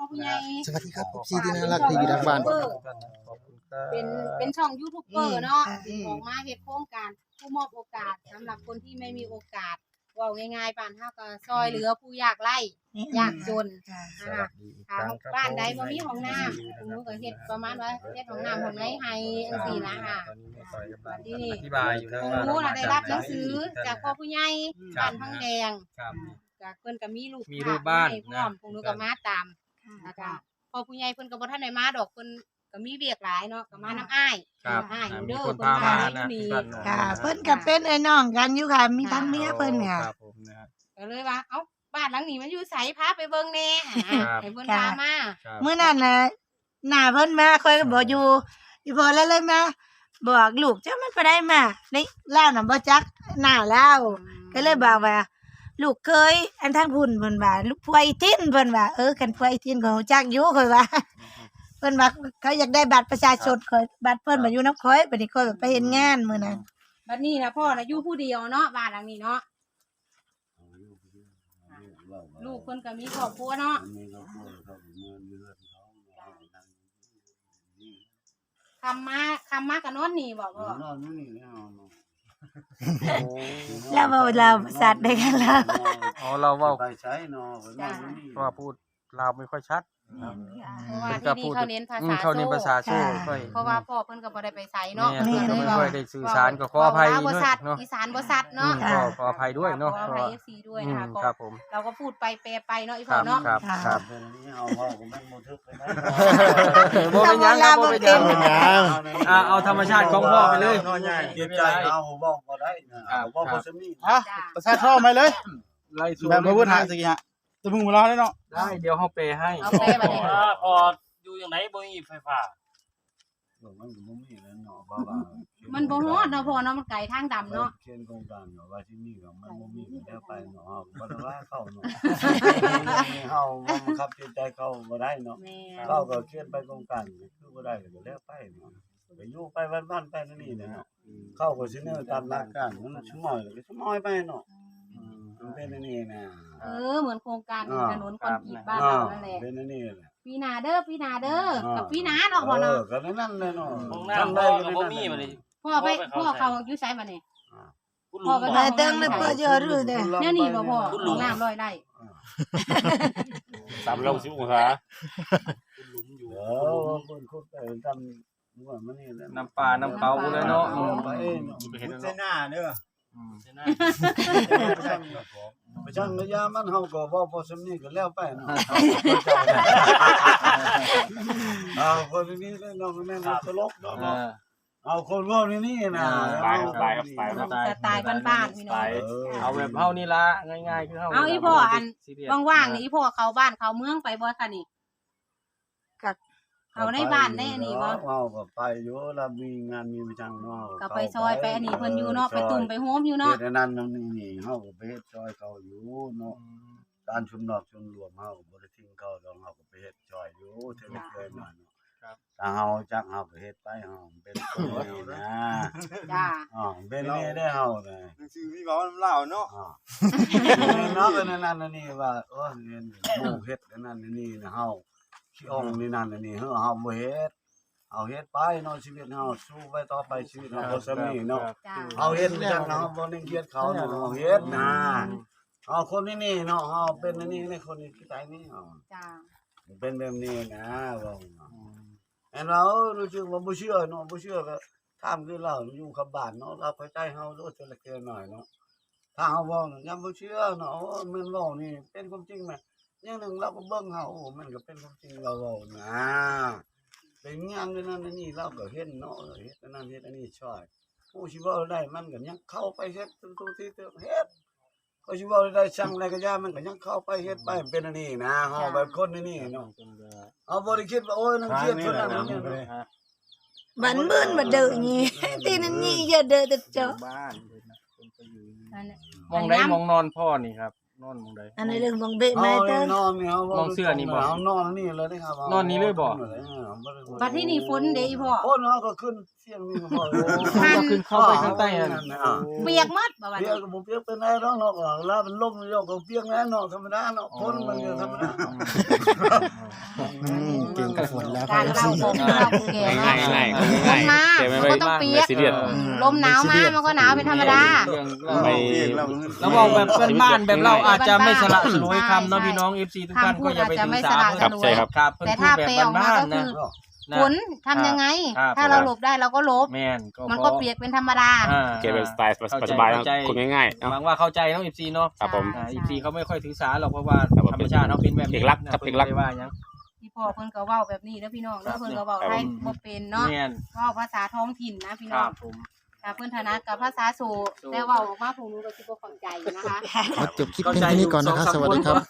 ຜູ້ໃຫຍ່ ສະຫວັດດີຄັບ ເອັຟຊີ ທີ່ໜ້າຮັກທີ່ຢູ່ທາງບ້ານ ເປັນ ເປັນຊ່ອງຢູທູບເບີເນາະ ອືມ ອອກມາເຮັດໂຄງການຜູ້ມອບໂອກາດສຳລັບຄົນທີ່ໄມ່ມີໂອກາດ ເວົ້າງ່າຍໆ ບ້ານເຮົາກໍຊ່ອຍເຫຼືອຜູ້ຍາກໄຮ້ ອືມ ຍາກຈົນ ອືມ ນະຄະ ຖ້າບ້ານໃດບໍ່ມີຫ້ອງນ້ຳ ພວກໜູກໍເຮັດປະມານວ່າເຮັດຫ້ອງນ້ຳຫ້ອງໃນໃຫ້ຈັ່ງຊີ້ນະຄະ ບັດນີ້ ອະທິບາຍຢູ່ນະ ພວກໜູນະໄດ້ຮັບໜັງສືຈາກພໍ່ຜູ້ໃຫຍ່ ອືມ ບ້ານພັງແດງ ກໍເພິ່ນກໍມີຮູບ ມີຮູບບ້ານໃຫ້ພ້ອມ ພວກໜູກໍມາຕາມ ແລ້ວກໍພໍ່ຜູ້ໃຫຍ່ເພິ່ນກໍບໍ່ທັນໄດ້ມາດອກ ເພິ່ນກໍມີວຽກຫຼາຍເນາະ ກໍມານຳອ້າຍ ອ້າຍ ມີຄົນພາມານະ ເພິ່ນກໍເປັນເອື້ອຍນ້ອງກັນຢູ່ຄ່ະ ມີທັງເມຍເພິ່ນ ກໍເລີຍວ່າ ເອົ້າ ບ້ານຫຼັງນີ້ມັນຢູ່ໃສ ພາໄປເບິ່ງແດ່ ໃຫ້ເພິ່ນພາມາ ມື້ນັ້ນນະ ໜ້າເພິ່ນມາ ຂ້ອຍກໍບໍ່ຢູ່ ອີ່ພໍ່ລາວເລີຍມາບອກລູກ ຈັກມັນໄປໃດມາ ນີ້ລາວນະບໍ່ຈັກໜ້າລາວ ກໍເລີຍບອກວ່າ ລູກເຂີຍ ອັນທາງພຸ້ນເພິ່ນວ່າ ລູກຜົວອີ່ຕິນເພິ່ນວ່າ ເອີ ຄັນຜົວອີ່ຕິນຂ້ອຍຮູ້ຈັກຢູ່ ຂ້ອຍວ່າ ເພິ່ນວ່າເຂົາຢາກໄດ້ບັດປະຊາຊົນຂ້ອຍ ບັດເພິ່ນມາຢູ່ນຳຂ້ອຍ ບັດນີ້ຂ້ອຍໄປເຮັດງານມື້ນັ້ນ ບັດນີ້ນະ ພໍ່ນະຢູ່ຜູ້ດຽວເນາະ ບ້ານຫຼັງນີ້ເນາະ ລູກເພິ່ນກໍມີຄອບຄົວເນາະ ມີຄອບຄົວ ເຂົາກໍເມືອຢູ່ເຮືອນເຂົາ ເຂົາກໍນັ່ງຢູ່ນີ້ ຄ່ຳມາ ຄ່ຳມາກໍນອນນີ້ບໍພໍ່? ນອນຢູ່ນີ້ແຫຼະ ລາວເວົ້າລາວບໍ່ຊັດເດ້ ລາວ ອໍ ລາວເວົ້າ ໄປໃສເນາະ ເພິ່ນນອນຢູ່ນີ້ ເພາະວ່າພູດລາວບໍ່ຄ່ອຍຊັດ ອືມ ເພາະວ່າທີ່ນີ້ເຂົາເນັ້ນພາສາ ເຂົາເນັ້ນພາສາໂຊ ເພາະວ່າພໍ່ເພິ່ນກໍບໍ່ໄດ້ໄປໃສເນາະ ແມ່ນ ເພິ່ນກໍບໍ່ຄ່ອຍໄດ້ສື່ສານ ກໍຂໍອະໄພເນາະ ອີສານບໍ່ຊັດເນາະ ອືມ ຂໍ ຂໍອະໄພດ້ວຍເນາະ ຂໍອະໄພເອັຟຊີດ້ວຍນະຄະ ເພາະວ່າເຮົາກໍພູດໄປແປໄປເນາະ ອີ່ພໍ່ເນາະ ຄັບ ເຮົາເວົ້າກໍແມ່ນບໍ່ຖືກ ບໍ່ເປັນຫຍັງ ບໍ່ເປັນຫຍັງ ອ່າ ເອົາທຳມະຊາດຂອງພໍ່ໄປເລີຍ ຈິດໃຈເຮົາເວົ້າບໍ່ໄດ້ນະ ເວົ້າບໍ່ສຳນີ ອ່ະ ປະຊາຊົນໃໝ່ເລີຍ ໄລ່ສູ່ ແມ່ນບໍ່ເບິ່ງຫາຊິຮະ ແຕ່ມຶງບໍ່ລາວໄດ້ເນາະ ໄດ້ ດຽວເຮົາແປໃຫ້ ເອົາແປບັດນີ້ ອ່າ ພໍຢູ່ຈັ່ງໃດບໍ່ມີໄຟຟ້າ ມັນກໍບໍ່ມີແລ້ວເນາະ ເພາະວ່າ ມັນບໍ່ຮອດເນາະພໍ່ເນາະ ມັນໄກທາງດຳເນາະ ຂຽນໂຄງການກໍວ່າຊິມີກໍມັນບໍ່ມີກໍແລ້ວໄປເນາະ ເຮົາກໍບໍ່ໄດ້ວ່າເຂົາເນາະ ເຮົາບັງຄັບຈິດໃຈເຂົາບໍ່ໄດ້ເນາະ ແມ່ນ ເຂົາກໍຂຽນໄປໂຄງການຄືບໍ່ໄດ້ກໍແລ້ວໄປເນາະ ໄປຢູ່ໄປວັນໆໄປແນວນີ້ແຫຼະເນາະ ເຂົາກໍຊິເໜີຕາມຫຼັກການ ມັນສະໝອຍກໍສະໝອຍໄປເນາະ ອືມ ມັນເປັນອັນນີ້ນະ ເອີ ເໝືອນໂຄງການ ອ່າ ຖະໜົນຄອນກຣີດບ້ານເຮົານັ້ນແຫຼະ ເປັນອັນນີ້ແຫຼະ ປີໜ້າເດີ ປີໜ້າເດີ ອ່າ ກໍປີໜ້າເນາະພໍ່ເນາະ ເອີ ກໍນັ້ນແຫຼະເນາະ ຫ້ອງນ້ຳພໍ່ກໍບໍ່ມີບັດນີ້ ພໍ່ໄປ ພໍ່ເຂົາຢູ່ໃສບັດນີ້ ອ່າ ພໍ່ໄປ ແຕ່ງແລ້ວພໍ່ຈະຮູ້ເດ້ ແນວນີ້ບໍ່ພໍ່ ຫ້ອງນ້ຳລອຍໄດ້ ອ່າ ສາມຮ້ອຍຫົກສິບອົງສາ ຂຸດຫຼຸມຢູ່ ເອີ ເພິ່ນຂຸດໄປທຳ ນ້ຳປານ້ຳເປົາພຸ້ນແຫຼະເນາະ ໄປເນາະ ໄປເຮັດໃສ່ໜ້າເດີ ອືມ ໄປຊ່າງໄປຊ່າງລະຍະມັນ ເຮົາກໍເວົ້າພໍສ່ຳນີ້ກໍແລ້ວໄປເນາະ ເອົາຄົນນີ້ເນາະ ແມ່ນຕະຫຼົກເນາະ ເອີ ເອົາຄົນເວົ້ານີ້ນະ ສະໄຕລ໌ ສະໄຕລ໌ ສະໄຕລ໌ບ້ານໆ ພີ່ນ້ອງ ເອີ ເອົາແບບເຮົານີ້ລະ ງ່າຍໆ ຄືເຮົາ ເອົາ ອີ່ພໍ່ ອັນ ວ່າງໆ ນີ້ ອີ່ພໍ່ເຂົ້າບ້ານເຂົ້າເມືອງໄປບໍ່ຄະນີ້? ກະເຂົ້າໃນບ້ານໃນອັນນີ້ບໍ່? ເຮົາກໍໄປຢູ່ ລະມີງານມີປະຈຳເນາະ ກໍໄປຊ່ອຍໄປອັນນີ້ເພິ່ນຢູ່ເນາະ ໄປຕຸ້ມໄປໂຮມຢູ່ເນາະ ເຮັດອັນນັ້ນອັນນີ້ ເຮົາກໍໄປເຮັດຊ່ອຍເຂົາຢູ່ເນາະ ການຊຸມນອກຊຸມລວມ ເຮົາກໍບໍ່ໄດ້ຖິ້ມເຂົາດອກ ເຮົາກໍໄປເຮັດຊ່ອຍຢູ່ເທື່ອເລັກເທື່ອນ້ອຍເນາະ ຖ້າເຮົາຈັກເຮົາກໍເຮັດໄປ ເຮົາເປັນຄົນນີ້ນະ ຈ້າ ເປັນນີ້ໄດ້ເຮົານະ ໜັງສືມີເວົ້ານຳລາວເນາະ ເນາະ ເປັນອັນນັ້ນອັນນີ້ວ່າ ໂອ້ຍ ເຫັນໝູ່ເຮັດອັນນັ້ນອັນນີ້ນະ ເຮົາ ຂີ້ອ່ອງນີ້ນັ້ນອັນນີ້ ເຮົາ ເຮົາບໍ່ເຮັດ ເຮົາເຮັດໄປເນາະ ຊີວິດເຮົາສູ້ໄປຕໍ່ໄປ ຊີວິດເຮົາພໍສ່ຳນີ້ເນາະ ເຮົາເຮັດຈັ່ງເຮົາບໍ່ເໜັງກຽດເຂົາເນາະ ເຮົາເຮັດນະ ເຮົາຄົນນີ້ນີ້ເນາະ ເຮົາເປັນອັນນີ້ ໃນຄົນນີ້ຄືໃດນີ້ເຮົາ ເປັນແບບນີ້ນະ ເວົ້າ ແມ່ນວ່າ ເອີ ຮູ້ສຶກວ່າບໍ່ເຊື່ອເນາະ ບໍ່ເຊື່ອກໍຖາມຄືລາວຢູ່ກັບບ້ານເນາະ ລາວເຂົ້າໃຈເຮົາໂລດ ເທື່ອເລັກເທື່ອນ້ອຍເນາະ ຖ້າເຮົາເວົ້ານັ້ນ ຍັງບໍ່ເຊື່ອເນາະ ໂອ້ ແມ່ນເວົ້ານີ້ເປັນຄວາມຈິງແມ່ນ ຢ່າງໜຶ່ງລາວກໍເບິ່ງເຮົາ ໂອ້ ມັນກໍເປັນຄວາມຈິງລາວເວົ້ານະ ໄປງານຢູ່ນັ້ນຢູ່ນີ້ ລາວກໍເຫັນເນາະ ເຮັດອັນນັ້ນເຮັດອັນນີ້ຊ່ອຍ ຜູ້ຊິເວົ້າໄດ້ ມັນກໍຍັງເຂົ້າໄປເຮັດທຸກໆທີ່ເຮັດ ເຂົາຊິເວົ້າໄດ້ ສັ່ງໄດ້ກໍຢ່າ ມັນກໍຍັງເຂົ້າໄປເຮັດໄປ ເປັນອັນນີ້ນະ ເຮົາແບບຄົນອັນນີ້ເນາະ ເຮົາບໍ່ໄດ້ຄິດວ່າ ໂອ້ຍ ນັງກຽດຄົນນັ້ນຄົນນີ້ ມັນມຶນມາເດີນີ້ ຕີນັ້ນນີ້ຢ່າເດີແຕ່ເຈົ້າ ໝ່ອງໃດໝ່ອງນອນພໍ່ນີ້ຄັບ ນອນໝ່ອງໃດ ອັນນີ້ເລື່ອງໝ່ອງເບະໄມ້ເຕີ ນອນນີ້ເຮົາ ໝ່ອງເຊື່ອນີ້ບໍ່ ເຮົານອນນີ້ເລີຍເດ້ ນອນນີ້ເລີຍບໍ່ ບັດທີນີ້ຝົນເດ້ອີ່ພໍ່ ຝົນເຮົາກໍຂຶ້ນ ສຽງນີ້ບໍ່ ມັນຂຶ້ນເຂົ້າໄປຂ້າງໃຕ້ຫັ້ນ ອ່າ ປຽກໝົດບໍ່ບັດນີ້ ປຽກກໍບໍ່ປຽກປານໃດດອກເນາະ ລາວມັນລົມຢູ່ກໍປຽກແນ່ເນາະ ທຳມະດາເນາະ ຝົນມັນກໍທຳມະດາ ອໍ ການເລົ່າຂອງຜູ້ເຖົ້າຜູ້ແກ່ເນາະ ຝົນມາມັນກໍຕ້ອງປຽກ ລົມໜາວມາມັນກໍໜາວເປັນທຳມະດາ ເລື່ອງເລົ່າ ລະເວົ້າແບບບ້ານໆ ແບບລາວອາດຈະໄມ່ສະຫຼະສະຫຼວຍຄຳເນາະ ພີ່ນ້ອງເອັຟຊີທຸກທ່ານ ກໍຢ່າໄປຖືສາເພິ່ນ ແຕ່ຖ້າແປອອກມາກໍຄື ຝົນທຳຍັງໄງ ຖ້າເຮົາຫຼົບໄດ້ເຮົາກໍຫຼົບ ມັນກໍປຽກເປັນທຳມະດາ ເກັບແບບສະໄຕສະບາຍໆ ຄົນງ່າຍໆ ຫວັງວ່າເຂົ້າໃຈເນາະ ເອັຟຊີເນາະ ຄັບຜົມ ເອັຟຊີເຂົາບໍ່ຄ່ອຍຖືສາດອກ ເພາະວ່າທຳມະຊາດເຮົາເປັນແບບນີ້ ເປັນເອກລັກ ເປັນເອກລັກ ເພິ່ນບໍ່ໄດ້ວ່າຫຍັງ ອີ່ພໍ່ເພິ່ນກໍເວົ້າແບບນີ້ເດີພີ່ນ້ອງເດີ ເພິ່ນກໍເວົ້າໄທບໍ່ເປັນເນາະ ເວົ້າພາສາທ້ອງຖິ່ນນະພີ່ນ້ອງ ຖ້າເພິ່ນຖະໜັດກັບພາສາໂຊ ແຕ່ເວົ້າອອກມາພວກໜູກໍຊິບໍ່ເຂົ້າໃຈນະຄະ ຂໍຈົບຄລິບພຽງເທົ່ານີ້ກ່ອນນະຄະ ສະຫວັດດີຄັບ.